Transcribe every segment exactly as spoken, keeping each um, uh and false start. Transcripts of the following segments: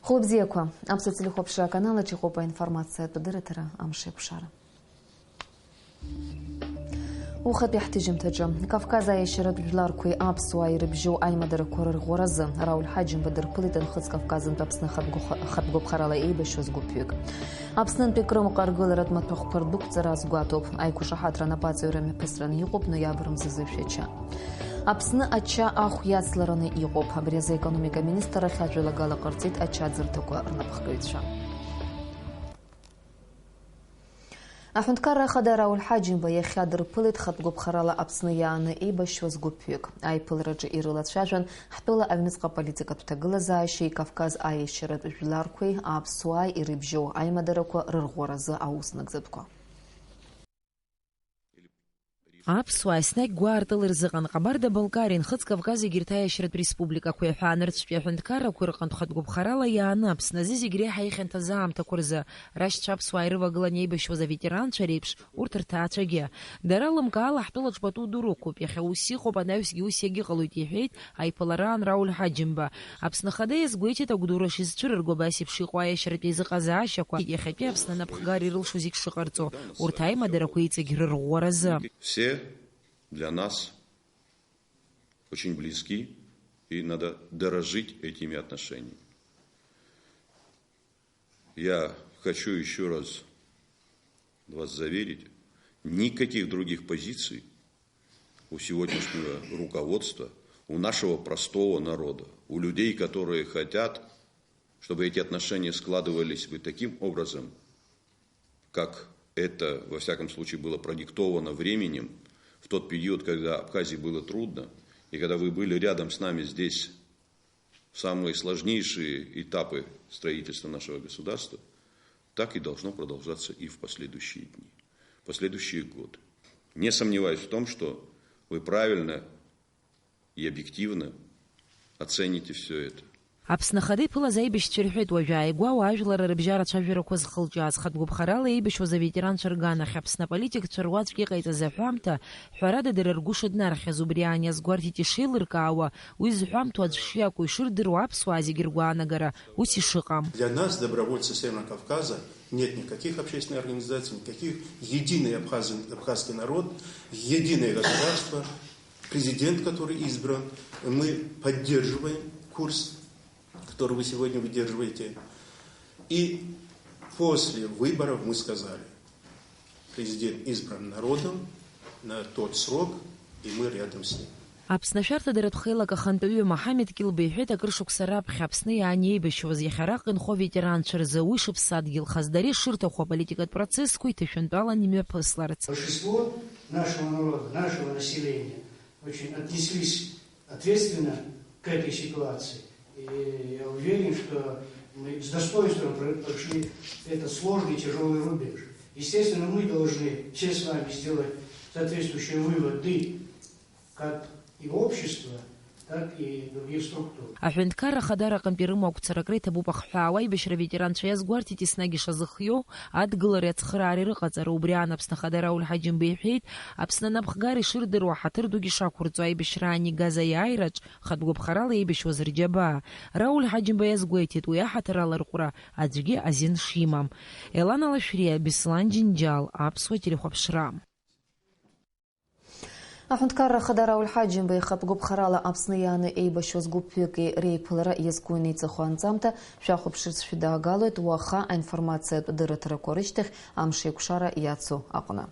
Хәлыбзиақәа, Аԥсуа телехәаԥшра аканал аҿы иҟоуп аинформациатә дырраҭара Амшеикәшара. Ухатәи ҳҭыжьымҭаҿы. Кавказ аиашьаратә жәларқәеи аԥсуааи ирыбжьоу аимадарақәа рырӷәӷәаразы Рауль Ҳаџьымба дырԥылеит Нхыҵ Кавказынтә Аԥсны хатәгәыха-, хатәгәыԥхарала еибашьуаз гәыԥҩык. Аԥснынтәи Крымҟа аргыларатә маҭәахәқәа рдәықәҵара азгәаҭоуп. Аиқәшаҳаҭра анапаҵаҩра мҩаԥысраны иҟоуп ноиабр мзазы Шәача. Аԥсны ача ахә иацлараны иҟоуп. Абри азы аекономика аминистррахь ажәалагала ҟарҵеит ачаӡырҭақәа рнапхгаҩцәа. Аҳәынҭқарра ахада Рауль Ҳаџьымба иахьа дырԥылеит хатәгәыԥхарала Аԥсны иааны еибашьуаз гәыԥҩык. Аиԥылараҿы ирылацәажәан ҳтәыла аҩныҵҟа политикатә ҭагылазаашьеи Кавказ аиашьаратә жәларқәеи аԥсуааи ирыбжьоу аимадарақәа рырӷәӷәаразы аус нагӡатәқәа. Аԥсуаа еснагь гәаартыла ирзыҟан Ҟабарда-Балкариа, Нхыҵ Кавказ егьырҭ аиашьаратә республикақәеи ҳәа анырцәтәи аҳәынҭқаррақәеи рҟынтә хатәгәыԥхарала иааны Аԥсны азы зегь реиҳа ихьанҭаз аамҭақәа рзы рашьцәа аԥсуаа ирывагылан еибашьуаз аветеранцәа реиԥш урҭ рҭаацәагьы. Дара лымкаала ҳтәылаҿ пату дурықәуп, иахьа ус иҟоуп, анаҩсгьы ус иагьыҟалоит, иҳәеит аиԥылараан Рауль Ҳаџьымба. Аԥсны Ахада иазгәеиҭеит агәдура шизцәырырго абас еиԥш иҟоу аиашьаратә еизыҟазаашьақәа, иахьатәи Аԥсны анапхгара ирылшо зегь шыҟарҵо, урҭ аимадарақәа иҵегь рырӷәӷәаразы. Все для нас очень близки, и надо дорожить этими отношениями. Я хочу ещё раз вас заверить, никаких других позиций у сегодняшнего руководства, у нашего простого народа, у людей, которые хотят, чтобы эти отношения складывались бы таким образом, как это, во всяком случае, было продиктовано временем, в тот период, когда Абхазии было трудно, и когда вы были рядом с нами здесь, в самые сложнейшие этапы строительства нашего государства, так и должно продолжаться и в последующие дни, в последующие годы. Не сомневаюсь в том, что вы правильно и объективно оцените всё это. Аԥсны Ахада иԥылаз аибашьцәа ирҳәеит, уажәы ааигәа ауаажәларра рыбжьара ацәажәарақәа зхылҿиааз хатәгәыԥхарала еибашьуаз аветеранцәа рганахь Аԥсны аполитикцәа руаӡәк иҟаиҵаз аҳәамҭа, ҳәарада, дара ргәы шыднархьаз убри аан иазгәарҭеит ишеилыркаауа, уи зҳәамҭоу аӡә шиакәу ишырдыруа аԥсуаа зегьы ргәаанагара ус ишыҟам. Для нас, добровольцев Северного Кавказа, нет никаких общественных организаций, никаких. Единый абхаз-, абхазский народ, единое государство, президент, который избран. Мы поддерживаем курс, который вы сегодня выдерживаете. И после выборов мы сказали: президент избран народом на тот срок, и мы рядом с ним. Аԥсны ашәарҭадаратә хеилак ахантәаҩы Моҳамед Килба иҳәеит, акыр шықәса раԥхьа Аԥсны иаан еибашьуаз, иахьа араҟа инхо аветеранцәа рзы уи шыԥсадгьылхаз, дара ишырҭаху аполитикатә процессқәа иҭышәынтәалан имҩаԥысларц. Большинство нашего народа, нашего населения очень отнеслись ответственно к этой ситуации. И я уверен, что мы с достоинством про-, прошли этот сложный, тяжёлый рубеж. Естественно, мы должны все с вами сделать соответствующие выводы, как и общество, так и других структур. Аҳәынҭқарра Ахада араҟынтәи рымҩақәҵара акра иҭабуп ахҳәаауа аибашьра аветеранцәа иазгәарҭеит еснагь ишазыхиоу адгылареи ацхыраареи рыҟаҵара. Убри аан Аԥсны Ахада Рауль Ҳаџьымба иҳәеит, Аԥсны анапхгара ишырдыруа ҳаҭыр дук ишақәырҵо аибашьраан игаз аиааираҿ хатәгәыԥхарала еибашьуаз рџьабаа. Рауль Ҳаџьымба иазгәеиҭеит уи аҳаҭыр аларҟәра аӡәгьы азин шимам. Елана Лашәриа, Беслан Џьынџьал, Аԥсуа телехәаԥшра. Аҳәынҭқарра Ахада Рауль Ҳаџьымба ихатә гәыԥхарала Аԥсны иааны еибашьуаз гәыԥҩыки реиԥылара иазку инеиҵыху анҵамҭа шәахәаԥшырц шәыдаагалоит уаха аинформациатә дырраҭарақәа рышьҭахь амш еиқәшара иацу аҟны.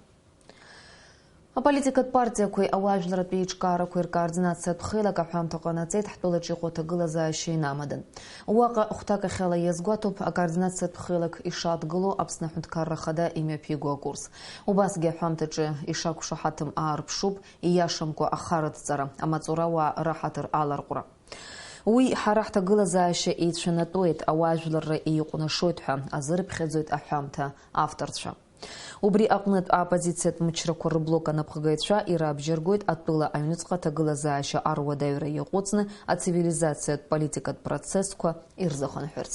Аполитикатә партиақәеи ауаажәларратә еиҿкаарақәеи ркоординациатә хеилак аҳәамҭа ҟанаҵеит ҳтәылаҿ иҟоу аҭагылазаашьа инамадан. Уаҟа хәҭакахьала иазгәаҭоуп акоординациатә хеилак ишадгылоу Аԥсны Аҳәынҭқарра Ахада имҩаԥиго акурс. Убасгьы аҳәамҭаҿы ишақәшаҳаҭым аарԥшуп, ииашамкәа ахараҭҵара, амаҵурауаа раҳаҭыр аларҟәра. Уи ҳара ҳҭагылазаашьа еицәанатәуеит, ауаажәларра еиҟәнашоит ҳәа азырыԥхьаӡоит аҳәамҭа авторцәа. Убри аҟнытә аоппозициатә мчрақәа рыблок анапхгаҩцәа ирабжьаргоит атәыла аҩныҵҟа аҭагылазаашьа аруадаҩра иаҟәыҵны ацивилизациатә политикатә процессқәа ирзыхынҳәырц.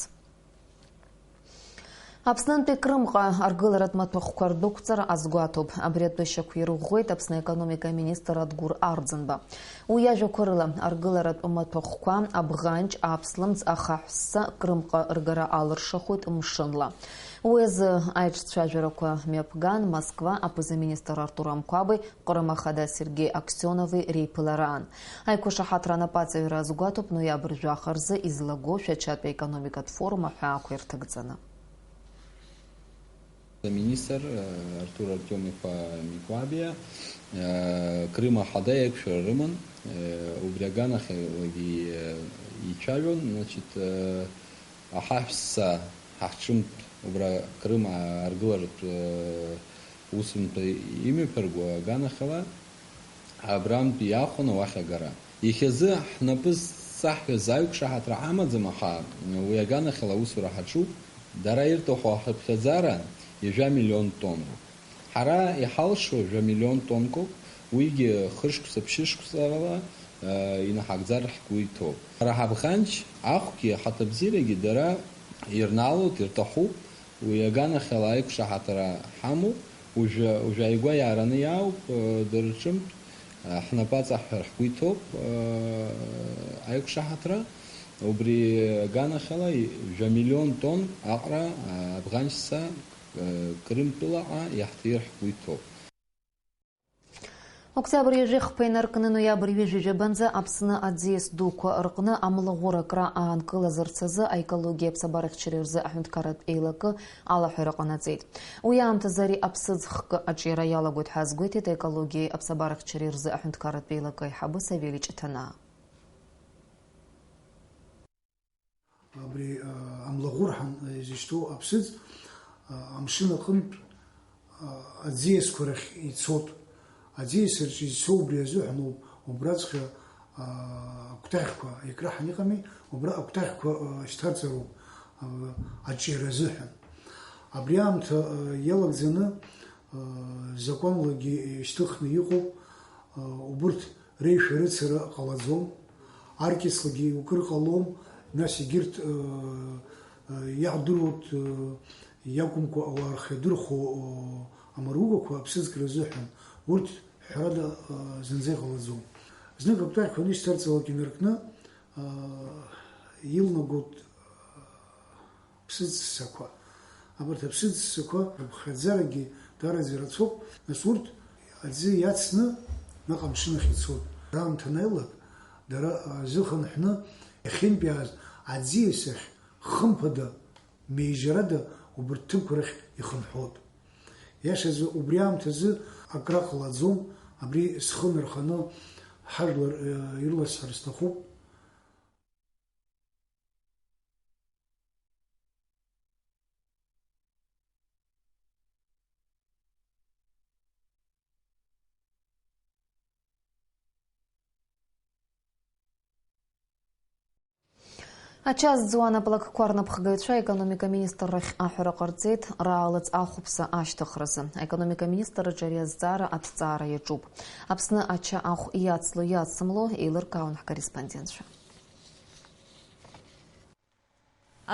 Аԥснынтәи Крымҟа аргыларатә маҭәахәқәа рдәықәҵара азгәаҭоуп. Абри атәы шьақәирӷәӷәеит Аԥсны аекономика аминистр Адгәыр Арӡынба. Уи иажәақәа рыла, аргыларатә маҭәахәқәа, Абӷанч, Аԥслымӡ, Ахаҳә ссса Крымҟа ргара алыршахоит мшынла. Уи азы аиҿцәажәарақәа мҩаԥган Москва аԥыза-министр Артур Амқәабеи Ҟрым ахада Сергеи Аксионови реиԥылараан. Аиқәшаҳаҭра анапаҵаҩра азгәаҭоуп ноиабр жәаха рзы излаго Шәачатәи аекономикатә форум аҳәаақәа ирҭагӡаны. Аминистр, э, Артур Артиом-иԥа Микәабиа, э, Крым ахада еиқәшәара рыман, э, убри аганахьалагьы, э, ицәажәон, значит, э, Аҳаҳәсса ҳаҳҿымҭ убра Крым аргыларатә, э, усумҭа имҩаԥырго аганахьала абрантә иаахәаны уахь агара. Иахьазы ҳнапы зҵаҳәаз аиқәшаҳаҭра ҳамаӡам, аха уи аганахьала аусура ҳаҿуп. Дара ирҭаху аҳаԥхьаӡара ҩажәа миллион тонноуп. Ҳара иҳалшо жәа миллион тоннкоуп, уигьы хышықәса-ԥшьышықәсала, э, инаҳагӡар ҳгәы иҭоуп. Ҳара ҳабӷанч ахәгьы ҳаҭабзиарагьы дара ирнаалоит, ирҭахуп, уи аганахьала аиқәшаҳаҭра ҳамоуп, уажәы, уажәы ааигәа иаараны иаауп, э, дара рҿынтә, э, ҳнапы аҵаҳҳәар ҳгәы иҭоуп, э, аиқәшаҳаҭра, убри аганахьала жәа миллион тонн аҟара, э, абӷанч ссаа Крымтәылаҟа иаҳҭир ҳгәы иҭоуп. Октиабр ҩажәи хԥа инаркны ноиабр ҩажәи жәабанӡа Аԥсны аӡиас дуқәа рҟны амлаӷәыракра аанкылазарц азы аекологиеи аԥсабарахьчареи рзы аҳәынҭқарратә еилакы алаҳәара ҟанаҵеит. Уи аамҭазы ари аԥсыӡ хкы аҿиара иалагоит ҳәа азгәеиҭеит аекологиеи аԥсабарахьчареи рзы аҳәынҭқарратә еилакы аиҳабы Савели Ҷаҭанаа. Абри, а, амлаӷәырҳан, а, изышьҭоу аԥсыӡ, а, амшын аҟынтә, а, аӡиасқәа рахь ицоит. Аӡиас рҿы изцо убри азыҳәаноуп, убраҵәҟьа, а, акәтаӷьқәа икраҳан иҟами, убра акәтаӷьқәа, а, шьҭарҵароуп, а, аҿиара азыҳәан. Абри аамҭа, а, иалагӡаны, а, закәанлагьы ишьҭыхны иҟоуп, а, убырҭ реишәарыцара ҟалаӡом, аркьыслагьы укыр ҟалом, нас егьырҭ, э, э, иаҳдыруа, э, иакәымкәа ауаа рхы иадырхәо, э, амаругақәа аԥсыӡкра азыҳәан, урҭ ҳәарада, э, зынӡа иҟалаӡом. Знык акәтаӷьқәа анышьҭарҵалак инаркны, э, илнагоит, э, ԥсыӡ ссақәа. Абарҭ аԥсыӡ ссақәа рыԥхьаӡарагьы дараӡа ирацәоуп, нас урҭ аӡы иацны наҟ амшын ахь ицоит. Аамҭа анеилак, дара, а, зыхынҳәны иахьынтәааз аӡиас ахь, хымԥада, меижьарада убырҭ ҭыԥқәа рахь ихынҳәуеит. Иашазы, убри аамҭазы акра ҟалаӡом, абри схы нарханы ҳажәлар, э, ирласҳәар сҭахуп. Ача зӡуа анаплакқәа рнапхгаҩцәа аекономика министррахь аҳәара ҟарҵеит раалыҵ ахәаԥса ашьҭыхразы. Аекономика министрраҿы ари азҵаара аҭҵаара иаҿуп. Аԥсны ача ахә иацло-иацымло еилыркаауан ҳкорреспондентцәа.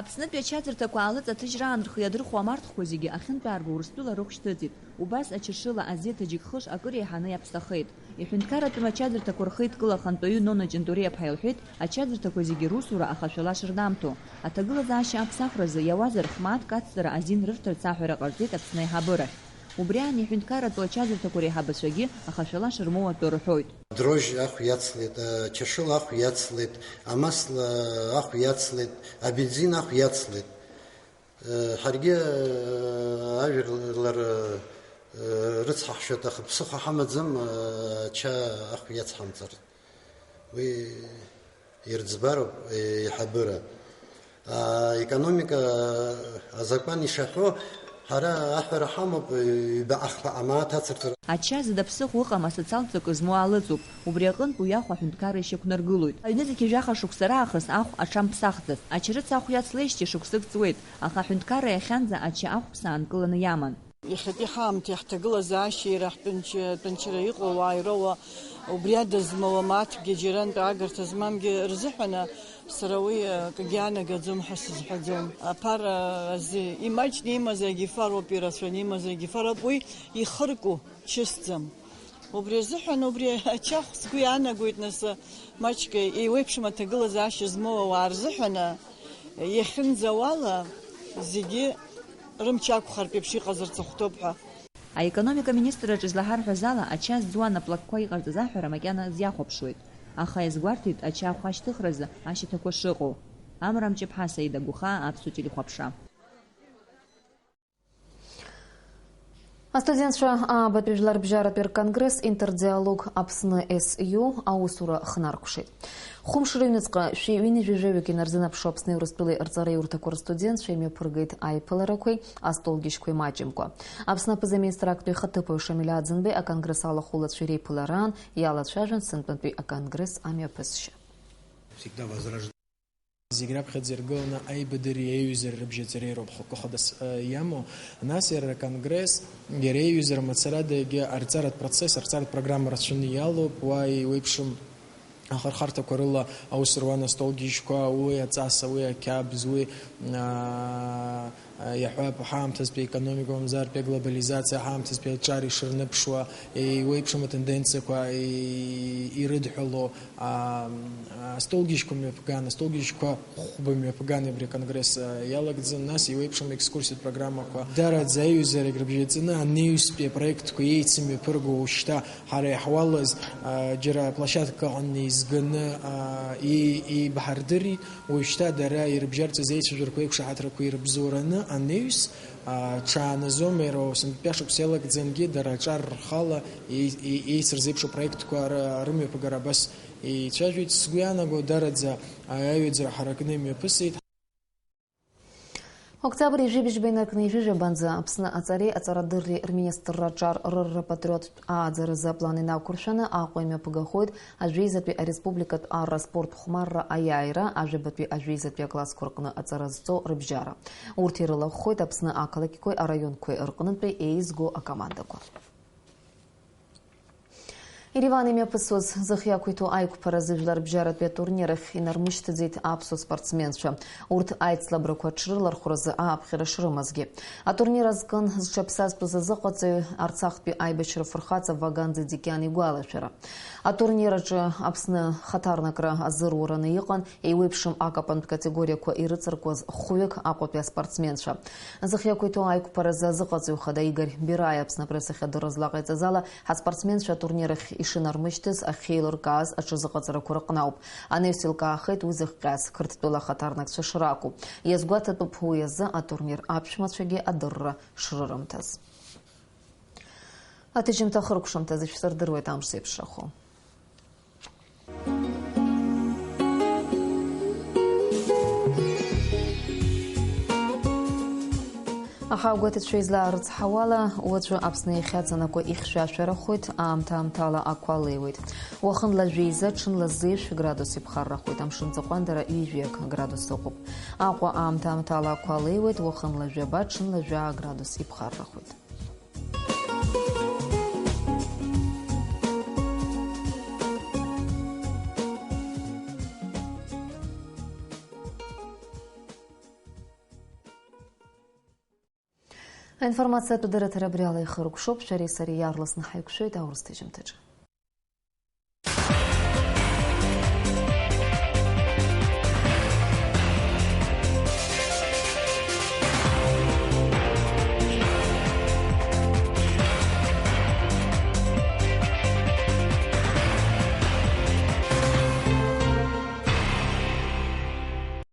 Аԥснытәи ачаӡырҭақәа аалыҵ аҭыжьраан рхы иадырхәо амарҭхәқәа зегьы ахьынтәаарго Урыстәыла рыхә шьҭыҵит. Убас ачашыла азеҭаџьыкхыш акыр еиҳаны иаԥсахеит. Иҳәынҭқарратәым ачаӡырҭақәа рхеидкыла ахантәаҩы Нона Ҷантуриаԥҳа илҳәеит, ачаӡырҭақәа зегьы русура ахашәала шырнамҭо. Аҭагылазаашьа аԥсахразы иауазар, хә-мааҭк ацҵара азин рырҭарц аҳәара ҟарҵеит Аԥсны аиҳабырахь. Убри аан иҳәынҭқарратәу ачаӡырҭақәа реиҳабацәагьы ахашәала шырмоу атәы рҳәоит. Дрожь ахә иацлеит, ачашыла ахә иацлеит, амасла ахә иацлеит, абензин ахә иацлеит. Ҳаргьы ажәлар рыцҳаҳшьоит, аха ԥсыхәа ҳамаӡам ача ахә иацҳамҵар. Уи ирӡбароуп, еиҳабыра. Аекономика азакәан ишаҳәо, ҳара аҳәара ҳамоуп, ҩба ахԥа амааҭ ацырҵар. Ача зда ԥсыхәа ыҟам асоциалтә ҵакы змоу аалыҵуп. Убри аҟынтә уи ахә аҳәынҭқарра ишьақәнаргылоит. Аҩны зқьи жәаха шықәса раахыс ахә аҽамԥсахӡац. Ачарыц ахә иацлеижьҭеи шықәсык ҵуеит, аха аҳәынҭқарра иахьанӡа ача ахәԥса аанкыланы иаман. Иахьатәи ҳаамҭеи ҳҭагылазаашьеи иара ҳтәанча-, тәанчара иҟоу ауаа ироуа Убри ада змоу амааҭгьы, џьарантәи агарҭа змамгьы рзыҳәан, сара уи акгьы анагаӡом ҳәа сызҳәаӡом. Аԥара азы имаҷны имазаргьы фароуп, ирацәаны имазаргьы фароуп, уи ихырку чысӡам. Убри азыҳәан, убри ачахә сгәы иаанагоит, нас, маҷк еиуеиԥшым аҭагылазаашьа змоу ауаа рзыҳәан, иахьынӡауала, зегьы рымч ақәхартә еиԥш иҟазарц ахәҭоуп ҳәа. Аекономика министрраҿы излаҳарҳәаз ала, ача зӡуа анаплакқәа иҟарҵаз аҳәара макьана зиахәаԥшуеит, аха иазгәарҭеит ача ахәы ашьҭыхразы ашьаҭақәа шыҟоу. Амра Мҷыԥҳа, Саида Гәыхаа, Аԥсуа телехәаԥшра. Астудентцәа аабатәи жәларбжьаратәи рконгресс Интердиалог Аԥсны S U аусура хнаркәшеит. Хәымш рыҩныҵҟа шәи ҩынҩажәи жәаҩык инарзынаԥшуа Аԥсни Урыстәылеи рҵараиурҭақәа рстудентцәа имҩаԥыргеит аиԥыларақәеи астолгьежьқәеи маҷымкәа. Аԥсны аԥыза-министр актәи ихаҭыԥуаҩ Шамиль Аӡынбеи аконгресс алахәылацәеи реиԥылараан иалацәажәон сынтәантәи аконгресс амҩаԥысшьа. Всегда возрождается. Зегь раԥхьаӡа иргыланы аибадырреи аиҩызареи рыбжьаҵареи роуп хықәкы хадас, э, иамоу. Нас иара аконгресс, иара иаиҩызара мацарада егьа арҵаратә процесс, арҵаратә программа рацәаны иалоуп, уа еиуеиԥшым ахырхарҭақәа рыла аус руан астолгьежьқәа, уи аҵаса, уи ақьабз, уи, аа, иаҳҳәап, ҳаамҭазтәи аекономика, мамзаргьы аглобализациа ҳаамҭазтәи аҿар ишырныԥшуа, еиуеиԥшым атенденциақәа и-, ирыдҳәало, аа, астолгьежьқәа мҩаԥган, астолгьежьқәа хәба мҩаԥган абри аконгресс, аа, иалагӡан, нас еиуеиԥшым аекскурсиатә программақәа. Дараӡа аиҩызарагь рыбжьаҵаны анаҩстәи апроектқәа еицымҩаԥырго уажәшьҭа ҳара иаҳуалыз, аа, џьара площадкак аҟны еизганы, аа, и-, еибаҳардырит. Уажәшьҭа дара ирыбжьарҵаз еицәажәарақәа, еиқәшаҳаҭрақәа ирыбзоураны анаҩс, аа, ҽаанызоума иара, сынтәа шықәса иалагӡангьы дара аҿар рхала еи-, еи-, еицырзеиԥшу апроектқәа р-, рымҩаԥгара абас еицәажәеит. Сгәы иаанаго, дараӡа аиҩыӡара ҳаракны имҩаԥысит. Октиабр ижәибжьба инаркны ижәижәабанӡа Аԥсны аҵареи аҵарадырреи рминистрра аҿар рырра патриоттә ааӡаразы аплан инақәыршәаны Аҟәа имҩаԥгахоит ажәеизатәи ареспубликатә арра спорт хәмарра аиааира, ажәабатәи ажәеизатәи аклассқәа рҟны аҵара зҵо рыбжьара. Урҭ ирылахәхоит Аԥсны ақалақьқәеи араионқәеи рҟнытәи еизго акомандақәа. Ереван имҩаԥысуаз зых иақәиҭу аиқәԥаразы жәларбжьаратәи атурнир ахь инармышьҭӡеит аԥсуа спортсменцәа. Урҭ аицлабрақәа аҽрылархәразы ааԥхьара шрымазгьы. Атурнир азкын зҽаԥсазтәыз азыҟаҵаҩ Арцахтәи аибашьра фырхаҵа Ваганӡа Дикиан игәалашәара. Атурнир аҿы Аԥсны хаҭарнакра азыруараны иҟан еиуеиԥшым акапантә категориақәа ирыҵаркуаз хәҩык Аҟәатәи аспортсменцәа. Зых иақәиҭу аиқәԥаразы азыҟаҵаҩ хада Игорь Бираи Аԥсны апресс ахь адырра злаҟаиҵаз ала, ҳаспортсменцәа атурнир ахь ишынармышьҭыз ахьеилыркааз аҽазыҟаҵарақәа рыҟны ауп. Анаҩс еилкаахеит уи зыхҟьаз, Қырҭтәыла ахаҭарнакцәа шракәу. Иазгәаҭатәуп уи азы атурнир аԥшәмацәагьы адырра шрырымҭаз. Аҭыжьымҭа хыркәшамҭазы шәсырдыруеит амш зеиԥшрахо. Аха агәаҭацәа излаарыцҳауала, уаҵәы Аԥсны иахьаҵанакуа ихьшәашәарахоит, аамҭа-аамҭала ақәа леиуеит. Уахынла жәеиза, ҽынла зеижә градус иԥхаррахоит, амшын ҵыҟәандара ҩажәи акы градус ыҟоуп. Аҟәа аамҭа-аамҭала ақәа леиуеит, уахынла жәаба, ҽынла жәаа градус иԥхаррахоит. Аинформациатә дырраҭара абри ала ихыркәшоуп, шәареи сареи иаарласны ҳаиқәшәоит аурыс ҭыжьымҭаҿы.